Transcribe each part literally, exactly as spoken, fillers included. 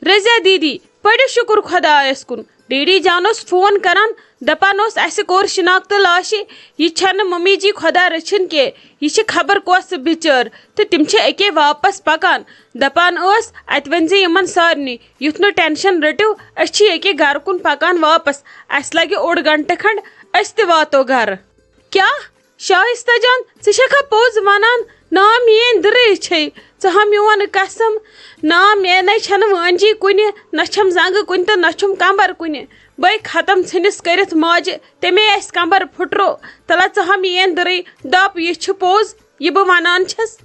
رضیہ دیدی، پٔرِو شُکُر خۄدایَس کُن۔ ڈیڈی جان اوس فون کران، دپان اوس، "اسہِ کوٚر شناختہٕ لاشہِ، یہِ چھنہٕ ممی جی خۄدا رٔچھِنۍ کینٛہہ، یہِ چھِ خبر کۄس بِچٲر۔" تہٕ تِم چھِ أکے واپس پکان۔ دپان ٲس، "اتہِ ؤنۍ زِ یِمن سارنٕے، یُتھ نہٕ ٹینشن رٔٹِو، أسۍ چھِ ییٚکے گرٕ کُن پکان واپس، اسہِ لگہِ اوٚڑ گنٹہٕ کھنڈ، أسۍ تہِ واتو گرٕ۔" کیٛاہ؟ شائستہ جان، ژٕ چھکھا پوٚز ونان؟ نا، میٲنۍ دٕرٕے چھے، ژٕ ہا میون قسم۔ نا، مےٚ نے چھنہٕ وٲنجی کُنہِ، نہ چھم زنگہٕ کُنہِ تہٕ نہ چھُم کمبر کُنہِ۔ بے ختم ژھٕنِس کٔرِتھ ماجہِ، تمے اسہِ کمبر پھُٹرو۔ تلہ ژٕ ہا میٲنۍ دٕرٕے، دپ یہِ چھُ پوٚز، یہِ بہٕ ونان چھس۔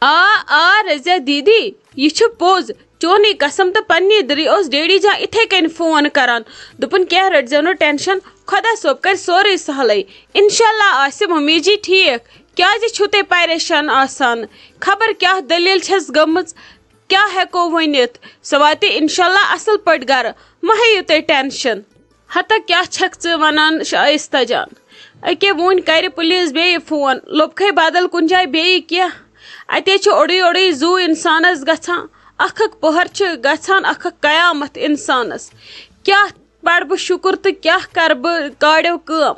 آ، آ، رضیہ دیدی، یہِ چھُ پوٚز۔ چونُے قسم تہٕ پننی دٕرٕے اوس ڈیڈی جان اِتھے کٔنۍ فون کران۔ دوٚپُن، "کینٛہہ رٔٹزیو نہٕ ٹینشن، خۄدا صٲب کرِ سورُے سہلٕے۔ انشاءاللہ آسہِ ممی جی ٹھیٖک۔ کیازِ چھِو تُہۍ پریشان آسان؟ خبر کیٛاہ دٔلیٖل چھَس گٔمٕژ، کیٛاہ ہٮ۪کو ؤنِتھ؟ سۄ واتہِ انشاءاللہ اصل پٲٹھۍ گرٕ، مہ ہیٚیِو تُہۍ ٹینشن۔" ہتا کیٛاہ چھکھ ژٕ ونان شائستہ جان؟ أکے وُنۍ کرِ پلیز بیٚیہِ فون، لوٚبکھے بدل کُنہِ جایہِ بیٚیہِ کینٛہہ۔ اتے چھُ اوٚڑُے اوٚڑُے زُو انسانس گژھان، اکھ اکھ پٔہر چھِ گژھان اکھ اکھ قیامت انسانس۔ کیٛاہ پرٕ بہٕ شُکُر تہٕ کیٛاہ کرٕ بہٕ کاڑیو کٲم؟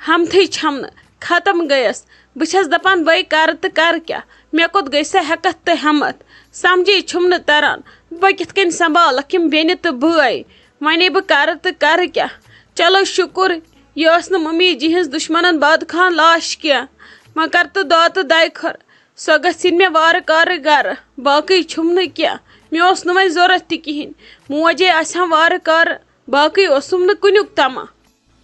ہمتھٕے چھم نہٕ، ختم گٔیس۔ بہٕ چھس دپان، بے کرٕ تہٕ کرٕ کیٛاہ؟ مےٚ کوٚت گٔے سۄ ہٮ۪کتھ تہٕ ہٮ۪متھ؟ سمجھے چھُم نہٕ تران، بہٕ کِتھ کٔنۍ سنبھالکھ یِم بیٚنہِ تہٕ بٲے؟ ونے بہٕ کرٕ تہٕ کرٕ کیٛاہ؟ چلو شُکُر، یہِ ٲس نہٕ ممی جی ہٕنٛز دُشمنن باد خان لاش کینٛہہ۔ وۄنۍ کر تہٕ دعا تہٕ دعایہِ خٲر۔ سۄ گژھِن مےٚ وارٕ کارٕ گرٕ، باقٕے چھُم نہٕ کینٛہہ۔ مےٚ اوس نہٕ وۄنۍ ضوٚرتھ تہِ کِہیٖنۍ۔ موجے آسہِ ہا وارٕ کارٕ، باقٕے اوسُم نہٕ کُنیُک تمہ۔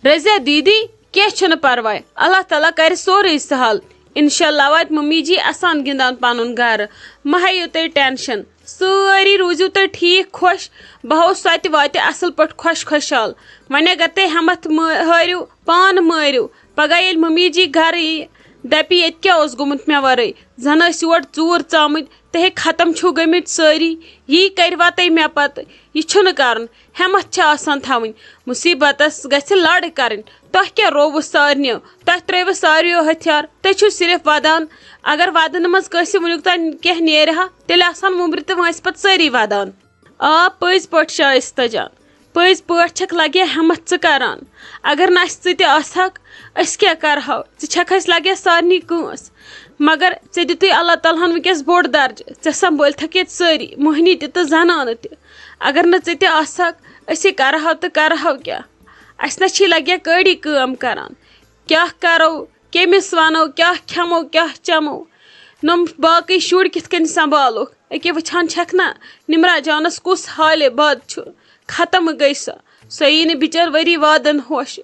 رضیہ دیدی، کینٛہہ چھُنہٕ پرواے، اللہ تعالیٰ کرِ سورُے سہل۔ انشاءاللہ واتہِ ممی جی اسان گِنٛدان پنُن گرٕ۔ مہ ہیٚیِو تُہۍ ٹینشن، سٲری روٗزِو تُہۍ ٹھیٖک خۄش۔ بہٕ ہاوو سۄ تہِ واتہِ اصل پٲٹھۍ خۄش خۄشحال۔ وۄنۍ اگر تُہۍ ہٮ۪متھ مہ-، ہٲرِو، پانہٕ مٲرِو۔ پگاہ ییٚلہِ ممی جی گرٕ یی، دپہِ، "ییٚتہِ کیٛاہ اوس گوٚمُت مےٚ ورٲے؟ زن ٲسۍ یور ژوٗر ژامٕتۍ، تُہۍ ختم چھِو گٔمٕتۍ سٲری۔ یی کرِوا تُہۍ مےٚ پتہٕ؟ یہِ چھُنہٕ کرُن۔ ہٮ۪متھ چھِ آسان تھاوٕنۍ۔ مُصیٖبتس گژھِ لڑ کرٕنۍ۔ تۄہہِ کیٛاہ رووُ سارنٕے؟ تۄہہِ ترٛٲوٕ ساروِیو ہتھیار۔ تُہۍ چھِو صرف ودان۔ اگر ودنہٕ منٛز کٲنٛسہِ وُنیُک تام کینٛہہ نیرِ ہا، تیٚلہِ آسہٕ ہن وُمبرِ تہٕ وٲنٛسہِ پتہٕ سٲری ودان۔" آ، پٔزۍ پٲٹھۍ شائستہ جان، پٔزۍ پٲٹھۍ چھکھ لگیا ہٮ۪متھ ژٕ کران۔ اگر نہٕ اسہِ ژٕ تہِ آسہکھ، أسۍ کیٛاہ کرہو؟ ژٕ چھکھ اسہِ لگیا سارنٕے کٲنٛسہِ۔ مگر ژےٚ دِتُے اللہ تعالیٰ ہن وٕنکیٚس بوٚڑ درجہٕ، ژےٚ سنبھٲلتھکھ ییٚتہِ سٲری، مۄہنی تہِ تہٕ زنانہٕ تہِ۔ اگر نہٕ ژٕ تہِ آسہکھ، أسۍ ہے کرہو تہٕ کرہو کیٛاہ؟ اسہِ نہ چھی لگیا کٲڑی کٲم کران۔ کیٛاہ کرو؟ کٔمِس وَنو، کیٛاہ کھٮ۪مو، کیٛاہ چٮ۪مو؟ نۄم باقٕے شُرۍ کِتھ کٔنۍ سنبھالوکھ؟ أکے وٕچھان چھکھ نا، نمرا جانس کُس حالہِ بد چھُ۔ ختم گٔے سۄ۔ سۄ یی نہٕ بِچٲر ؤری وادن ہوش۔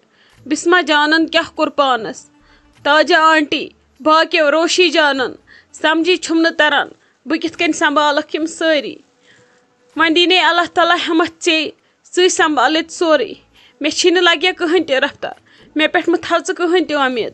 بسمہ جانن کیٛاہ کوٚر پانس؟ تاجہ آنٹی، باقیو روشی جانن، سمجھی چھُم نہٕ تران، بہٕ کِتھ کٔنۍ سنبھالکھ یِم سٲری؟ وۄنۍ دی نے اللہ تعالیٰ ہٮ۪متھ ژے، ژٕے سنبھال ییٚتہِ سورُے۔ مےٚ چھی نہٕ لگیا کٕہٕنۍ تہِ رفتار۔ مےٚ پٮ۪ٹھ مہٕ تھاو ژٕ کٕہٕنۍ تہِ وۄمید۔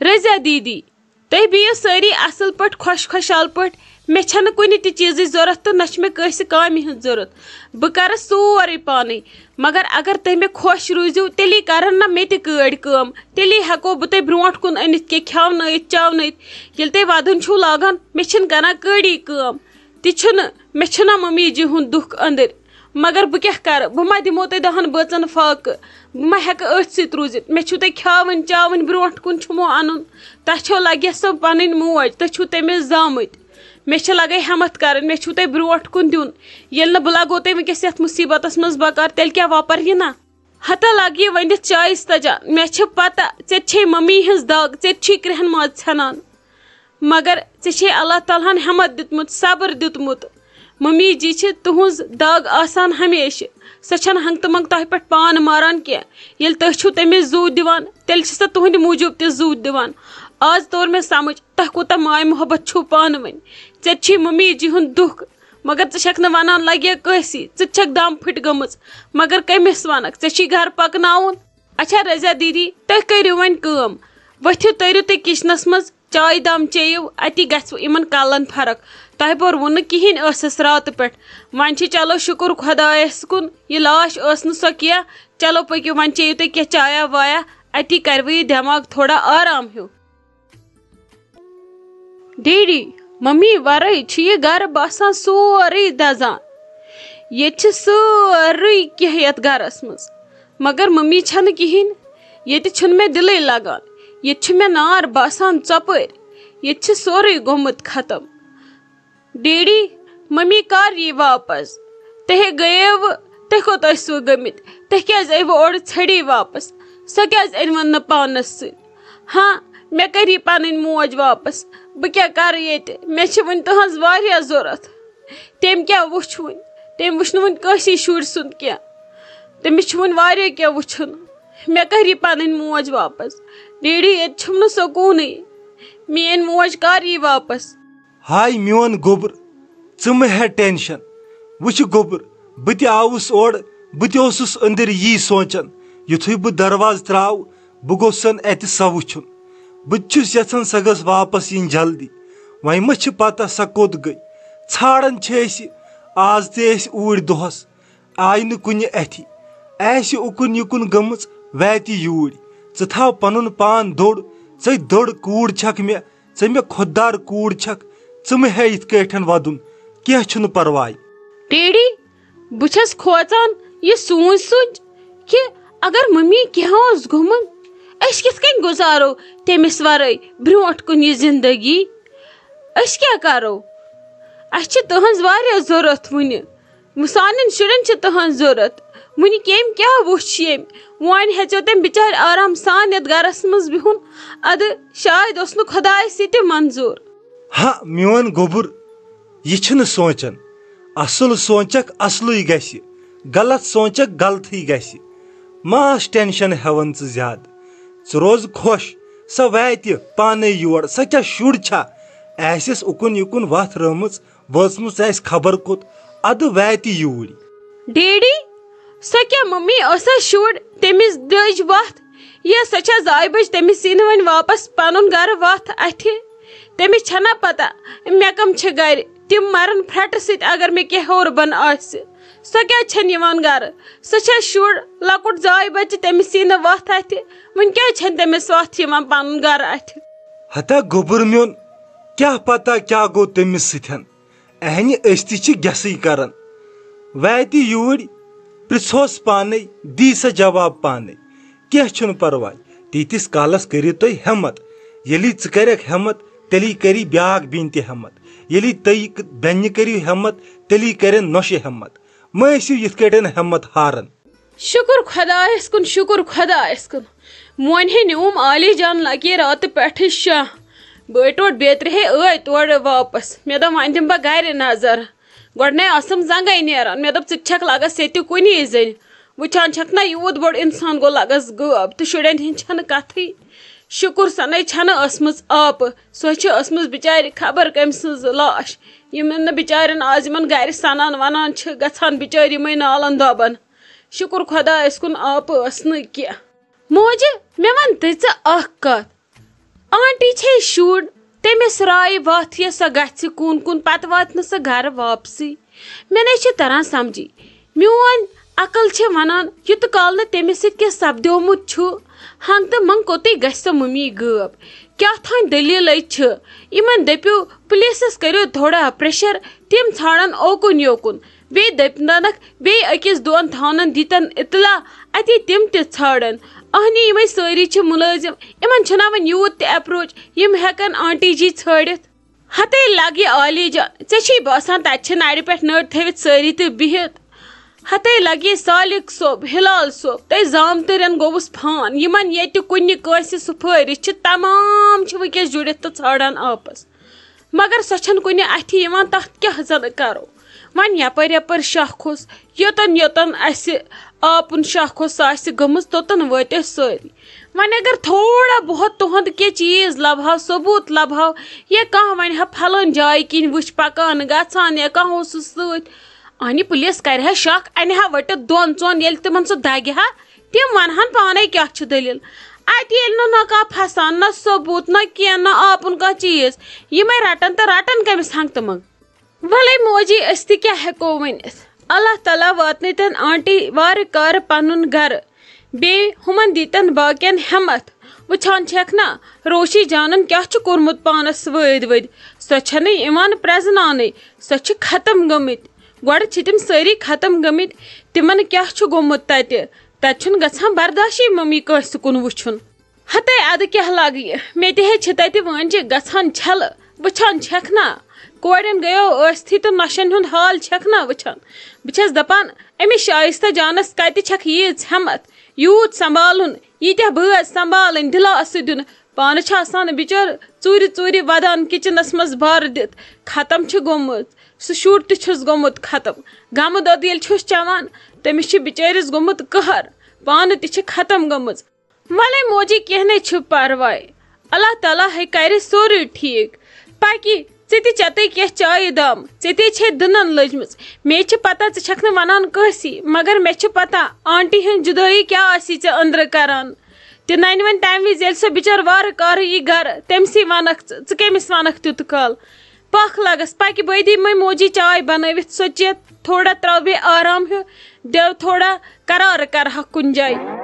رضیہ دیدی، تُہۍ بِہِو سٲری اصل پٲٹھۍ، خۄش خۄشحال پٲٹھۍ۔ مےٚ چھنہٕ کُنہِ تہِ چیٖزٕچ ضوٚرتھ تہٕ نہ چھِ مےٚ کٲنٛسہِ کامہِ ہٕنٛز ضوٚرتھ۔ بہٕ کرٕ سورُے پانے۔ مگر اگر تُہۍ مےٚ خۄش روٗزِو، تیٚلی کرن نہ مےٚ تہِ کٲڑۍ کٲم۔ تیٚلی ہٮ۪کو بہٕ تۄہہِ برونٛٹھ کُن أنِتھ کینٛہہ کھٮ۪ونٲیِتھ، چاونٲیِتھ۔ ییٚلہِ تُہۍ ودُن چھُو لاگان، مےٚ چھِنہٕ کران کٲڑی کٲم۔ تہِ چھُنہٕ، مےٚ چھُنہ ممی جی ہُنٛد دُکھ أنٛدٕرۍ۔ مگر بہٕ کیٛاہ کرٕ؟ بہٕ ما دِمو تۄہہِ دَہَن بٲژَن فاقہٕ؟ بہٕ ما ہٮ۪کہٕ أتھۍ سۭتۍ روٗزِتھ؟ مےٚ چھُو تۄہہِ کھیٛاوٕنۍ چاوٕنۍ برونٛٹھ کُن چھُمو اَنُن۔ تۄہہِ چھو لگہِ سۄ پَنٕنۍ موج، تُہۍ چھِو تٔمِس زامٕتۍ۔ مےٚ چھِ لگے ہٮ۪متھ کرٕنۍ، مےٚ چھُو تۄہہِ برونٛٹھ کُن دیُن۔ ییٚلہِ نہٕ بہٕ لگو تۄہہِ وٕنکیٚس یَتھ مُصیٖبتَس منٛز بکار، تیٚلہِ کیٛاہ وۄپَر یِنا؟ ہتا لگہِ ونِتھ شائستہ جان، مےٚ چھِ پتہ، ژےٚ چھے ممی ہٕنٛز دگ، ژےٚ چھی کرٛہن ماز ژھٮ۪نان۔ مگر ژےٚ چھے اللہ تعالیٰ ہن ہٮ۪متھ دیُتمُت، صبر دیُتمُت۔ ممی جی چھِ تُہٕنٛز دگ آسان ہمیشہِ۔ سۄ چھنہٕ ہنٛگتہٕ منٛگہٕ تۄہہِ پٮ۪ٹھ پان ماران کینٛہہ۔ ییٚلہِ تُہۍ چھِو تٔمِس زُو دِوان، تیٚلہِ چھِ سۄ تُہٕنٛدِ موٗجوٗب تہِ زُو دِوان۔ آز توٚر مےٚ سمجھ، تۄہہِ کوٗتاہ ماے محبت چھُو پانہٕ ؤنۍ۔ ژےٚ تہِ چھی ممی جی ہُنٛد دُکھ، مگر ژٕ چھکھ نہٕ ونان لگہِ کٲنٛسی، ژٕ تہِ چھکھ دم پھٕٹۍ گٔمٕژ۔ مگر کٔمِس ونکھ؟ ژےٚ چھی گرٕ پکناوُن۔ اچھا رضیہ دیدی، تُہۍ کٔرِو وۄنۍ کٲم، ؤتھِو تٔرِو تُہۍ کچنس منٛز، چایہِ دام چیٚیِو، اتی گژھِ یِمن کلن فرق۔ تۄہہِ بوٚروٕ نہٕ کِہیٖنۍ ٲسس راتہٕ پٮ۪ٹھ۔ وۄنۍ چھِ چلو شُکُر خۄدایس کُن، یہِ لاش ٲس نہٕ سۄ کینٛہہ۔ چلو پٔکِو وۄنۍ چیٚیِو تُہۍ کینٛہہ چایا وایا، اتی کرِوٕ یہِ دٮ۪ماغ تھوڑا آرام ہیوٗ۔ ڈیڈی، ممی ورٲے چھُ یہِ گرٕ باسان سورُے دزان۔ ییٚتہِ چھِ سٲرٕے کینٛہہ یَتھ گَرَس منٛز، مگر مٔمی چھَنہٕ کِہیٖنۍ۔ ییٚتہِ چھُنہٕ مےٚ دِلٕے لَگان۔ ییٚتہِ چھُ مےٚ نار باسان ژۄپٲرۍ۔ ییٚتہِ چھُ سورُے گوٚمُت ختم۔ ڈیڈی، مٔمی کر یی واپس؟ تُہۍ ہے گٔیوٕ، تُہۍ کوٚت ٲسوٕ گٔمٕتۍ؟ تُہۍ کیٛازِ ٲیوٕ اورٕ ژھٔڑی واپس؟ سۄ کیٛازِ أنۍوٕ نہٕ پانس سۭتۍ؟ ہاں، مےٚ کر یی پنٕنۍ موج واپس؟ بہٕ کیٛاہ کرٕ ییٚتہِ؟ مےٚ چھِ وُنہِ تُہنٛز واریاہ ضروٗرت۔ تٔمۍ کیٛاہ وُچھ وُنہِ؟ تٔمۍ وُچھ نہٕ وُنہِ کٲنٛسی شُرۍ سُنٛد کینٛہہ۔ تٔمِس چھُ وُنہِ واریاہ کینٛہہ وُچھُن۔ مےٚ کر یی پنٕنۍ موج واپس؟ ڈیڈی، ییٚتہِ چھُم نہٕ سکوٗنٕے۔ میٛٲنۍ موج کر یی واپس؟ ہاے میون گوٚبُر، ژٕ مہٕ ہےٚ ٹینشن۔ وٕچھ گوٚبُر، بہٕ تہِ آوُس اورٕ، بہٕ تہِ اوسُس أنٛدٕرۍ یی سونٛچان۔ یُتھُے بہٕ دروازٕ ترٛاو، بہٕ گوٚژھن اَتہِ سۄ وٕچھُن۔ بہٕ تہِ چھُس یژھان سۄ گٔژھ واپس یِنۍ جلدی۔ وۄنۍ مہ چھِ پتہ سۄ کوٚت گٔے۔ ژھانٛڈان چھِ أسۍ، آز تہِ ٲسۍ اوٗرۍ دۄہس، آیہِ نہٕ کُنہِ اَتھِ۔ آسہِ اُکُن یُکُن گٔمٕژ، واتہِ یوٗرۍ۔ ژٕ تھاو پنُن پان دوٚر، ژے دٔر کوٗر چھکھ مےٚ، ژےٚ مےٚ خۄددار کوٗر چھکھ، ژٕ مہٕ ہے یِتھ کٲٹھۍ ودُن، کینٛہہ چھُنہٕ پرواے۔ ڈیڈی، بہٕ چھَس کھوژان یہِ سوٗنٛچ سوٗنٛچ کہِ اگر مٔمی کینٛہہ اوس گوٚمُت، أسۍ کِتھ کٔنۍ گُزارو تٔمِس ورٲے برٛونٛٹھ کُن یہِ زندگی؟ أسۍ کیٛاہ کرو؟ اَسہِ چھِ تُہٕنٛز واریاہ ضروٗرت وُنہِ۔ سانٮ۪ن شُرٮ۪ن چھِ تُہٕنٛز ضروٗرت۔ وُنہِ کٔمۍ کیٛاہ وُچھ ییٚمۍ؟ وۄنۍ ہیٚژیو تٔمۍ بِچارِ آرام سان یَتھ گَرَس منٛز بِہُن۔ اَدٕ شاید اوس نہٕ خۄدایَس یہِ تہِ منظوٗر۔ ہا، میون گوٚبُر، یہِ چھِنہٕ سونٛچان۔ اَصٕل سونٛچکھ، اَصلٕے گژھِ۔ غلط سونٛچکھ، غلطٕے گژھِ۔ ما آس ٹینشن ہٮ۪وان ژٕ زیادٕ۔ ژٕ روز خۄش۔ سۄ واتہِ پانَے یور۔ سۄ کیٛاہ شُر چھا؟ آسٮ۪س اُکُن یُکُن وَتھ رٲومٕژ، وٲژمٕژ آسہِ خبر کوٚت، اَدٕ واتہِ یوٗرۍ۔ ڈیڈی، سۄ کیٛاہ مٔمی ٲسا شُر؟ تٔمِس دٔج وَتھ۔ یا سۄ چھا زایہِ بَچہِ؟ تٔمِس یی نہٕ وۄنۍ واپس پَنُن گَرٕ وَتھ اَتھِ۔ تٔمِس چھَنا پَتہ مےٚ کَم چھِ گَرِ؟ تِم مَرَن پھرٛٹہٕ سۭتۍ اگر مےٚ کینٛہہ ہیوٚر بۄن آسہِ۔ سۄ کیٛازِ چھَنہٕ یِوان گَرٕ؟ سۄ چھا شُر، لۄکُٹ زایہِ بَچہِ، تٔمِس یی نہٕ وَتھ اَتھِ۔ وۄنۍ کیٛازِ چھَنہٕ تٔمِس وَتھ یِوان پَنُن گَرٕ اَتھِ؟ ہتا گوٚبُر میون، کیٛاہ پَتہ کیٛاہ گوٚو تٔمِس سۭتۍ؟ اہنہِ، أسۍ تہِ چھِ گیسٕے کران۔ واتہِ یوٗرۍ، پرژھوس پانے، دی سا جواب پانے۔ کینٛہہ چھُنہٕ پرواے، تیٖتِس کالس کٔرِو تُہۍ ہٮ۪مت۔ ییٚلی ژٕ کرکھ ہٮ۪مت، تیٚلی کری بیاکھ بیٚنہِ تہِ ہٮ۪مت۔ ییٚلی تُہۍ ک-، بیٚنہِ کٔرِو ہٮ۪مت، تیٚلی کرن نۄشہِ ہٮ۪مت۔ مہ ٲسِو یِتھ کٲٹھۍ ہٮ۪مت ہاران۔ شُکُر خۄدایَس کُن، شُکُر خۄدایَس کُن۔ مونہِ ہے نیوٗم عالی جان لگے راتہٕ پٮ۪ٹھٕے شاہ۔ بہٕ ٹوٚٹ بیترِ ہے ٲدۍ تورٕ واپس۔ مےٚ دوٚپ، وۄنۍ دِمہٕ بہٕ گرِ نظر۔ گۄڈٕنَے ٲسٕم زنٛگَے نیران۔ مےٚ دوٚپ، ژٕ تہِ چھَکھ لگس ییٚتہِ کُنی زٔنۍ۔ وٕچھان چھَکھ نہ، یوٗت بوٚڑ اِنسان گوٚو لگس غٲب، تہٕ شُرٮ۪ن ہِنٛز چھَنہٕ کَتھٕے۔ شُکُر سۄ نَے چھَنہٕ ٲسمٕژ آپہٕ۔ سۄ چھِ ٲسمٕژ بِچارِ خبر کٔمۍ سٕنٛز لاش۔ یِمَن نہٕ بِچارٮ۪ن آز یِمَن گرِ سَنان وَنان چھِ، گژھان بِچٲرۍ یِمَے نالَن دۄبَن۔ شُکُر خۄدایَس کُن، آپہٕ ٲس نہٕ کینٛہہ۔ موجہِ، مےٚ وَن تہٕ ژٕ اَکھ کَتھ۔ آنٹی چھے شُر، تٔمِس رایہِ وَتھ یہِ سۄ گژھِ کُن کُن، پَتہٕ واتہِ نہٕ سۄ گَرٕ واپسٕے۔ مےٚ نَے چھِ تَران سَمجھی۔ میون عقل چھِ وَنان، یوٗتہٕ کال نہٕ تٔمِس سۭتۍ کینٛہہ سَپدیومُت چھُ، ہنٛگ تہٕ منٛگ کوٚتُے گژھِ سۄ مٔمی غٲب۔ کیٛاہ تھانۍ دٔلیٖلَے چھِ؟ یِمَن دٔپِو، پُلیٖسَس کٔرِو تھوڑا پریشر، تِم ژھانڈن اوکُن یوکُن۔ بیٚیہِ دٔپنَکھ، بیٚیہِ أکِس دۄن تھانن دیٖتن اطلاع، اَتی تِم تہِ ژھانڈن۔ اہنی، یِمے سٲری چھِ مُلٲزِم، یِمن چھُنہ وۄنۍ یوٗت تہِ اپروچ، یِم ہٮ۪کن آنٹی جی ژھٲنڈِتھ۔ ہتے لگہِ عالی جان، ژےٚ چھے باسان تَتہِ چھِ نرِ پٮ۪ٹھ نٔر تھٲوِتھ سٲری تہٕ بِہِتھ؟ ہتے لگہِ سالک صٲب، ہلال صٲب، تہٕ زامتٕرٮ۪ن گوٚوُس فان، یِمن ییٚتہِ کُنہِ کٲنٛسہِ سُپھٲرِس چھِ، تمام چھِ وٕنکیٚس جُڑِتھ تہٕ ژھانڈان آپس۔ مگر سۄ چھَنہٕ کُنہِ اَتھِ یِوان، تَتھ کیٛاہ زَن کَرو؟ وۄنۍ یَپٲرۍ یَپٲرۍ شاہ کھوٚس، یوٚتَن یوٚتَن اَسہِ آپُن شاہ کھوٚس، سۄ آسہِ گٔمٕژ، توٚتَن وٲتۍ أسۍ سٲری۔ وۄنۍ اگر تھوڑا بہت تُہُنٛد کینٛہہ چیٖز لَبہٕ ہاو، ثبوٗت لَبہٕ ہاو، یا کانٛہہ وَنہِ ہا، پھلٲنۍ جایہِ کِنۍ وٕچھ پَکان گژھان، یا کانٛہہ اوسُس سۭتۍ، اہنہِ پُلیٖس کَرِ ہا شَک، اَنہِ ہا ؤٹِتھ دۄن ژۄن، ییٚلہِ تِمَن سُہ دَگہِ ہا، تِم وَنہٕ ہَن پانَے کیٛاہ چھِ دٔلیٖل۔ اَتہِ ییٚلہِ نہٕ نہ کانٛہہ پھسان، نہ ثبوٗت، نہ کینٛہہ، نہ آپُن کانٛہہ چیٖز، یِمَے رَٹَن تہٕ رَٹَن کٔمِس ہنٛگتہٕ منٛگ؟ وَلَے موجی، أسۍ تہِ کیٛاہ ہٮ۪کو ؤنِتھ؟ اللہ تعالیٰ واتنٲیتَن آنٹی وارٕ کارٕ پَنُن گَرٕ، بیٚیہِ ہُمَن دیٖتَن باقیَن ہٮ۪مَتھ۔ وٕچھان چھَکھ نہ، روشی جانَن کیٛاہ چھُ کوٚرمُت پانَس وٲدۍ وٲدۍ؟ سۄ چھَنہٕ یِوان پرٛزناونٕے، سۄ چھِ ختم گٔمٕتۍ۔ گۄڈٕ چھِ تِم سٲری ختم گٔمٕتۍ۔ تِمن کیٛاہ چھُ گوٚمُت تتہِ؟ تتہِ چھُنہٕ گژھان برداشٕے ممی کٲنٛسہِ کُن وٕچھُن۔ ہتے ادٕ کیٛاہ لگہِ، مےٚ تہِ ہے چھِ تتہِ وٲنجہِ گژھان چھلہٕ، وٕچھان چھکھ نا؟ کورٮ۪ن گٔیو ٲستھٕے تہٕ نۄشن ہُنٛد حال چھکھ نا وٕچھان؟ بہٕ چھس دپان، أمِس شایستہ جانس کتہِ چھکھ ییٖژ ہٮ۪متھ، یوٗت سنبھالُن، ییٖتیٛاہ بٲژ سنبھالٕنۍ، دِلاسہٕ دیُن۔ پانہٕ چھِ آسان بِچٲر ژوٗرِ ژوٗرِ ودان کچنس منٛز بار دِتھ، ختم چھِ گوٚمُت۔ سُہ شُر تہِ چھُس گوٚمُت ختم۔ غمہٕ دۄد ییٚلہِ چھُس چٮ۪وان، تٔمِس چھُ بِچٲرِس گوٚمُت قہر، پانہٕ تہِ چھِ ختم گٔمٕژ۔ وَلَے موجی، کینٛہہ نَے چھُ پَرواے، اللہ تعالیٰ ہے کَرِ سورُے ٹھیٖک۔ پَکہِ، ژٕ تہِ چَتَے کینٛہہ چایہِ دام، ژےٚ تے چھے دٕنَن لٔجمٕژ۔ مے چھِ پَتہ ژٕ چھَکھ نہٕ وَنان کٲنٛسی، مگر مےٚ چھِ پَتہ آنٹی ہِنٛز جُدٲیی کیٛاہ آسی ژےٚ أنٛدرٕ کَران۔ تہِ نَنہِ وۄنۍ تَمہِ وِزِ، ییٚلہِ سۄ بِچٲر وارٕ کارٕ یی گَرٕ، تٔمۍسٕے وَنَکھ ژٕ، ژٕ کٔمِس وَنَکھ تیُتھ کال؟ پَکھ لَگَس، پَکہِ بٲدی مٔمۍ موجی چاے بَنٲوِتھ، سۄ چیٚیہِ تھوڑا، ترٛاوٕ بیٚیہِ آرام ہیوٗ، دِیو تھوڑا قرار کَرٕہَکھ کُنہِ جایہِ۔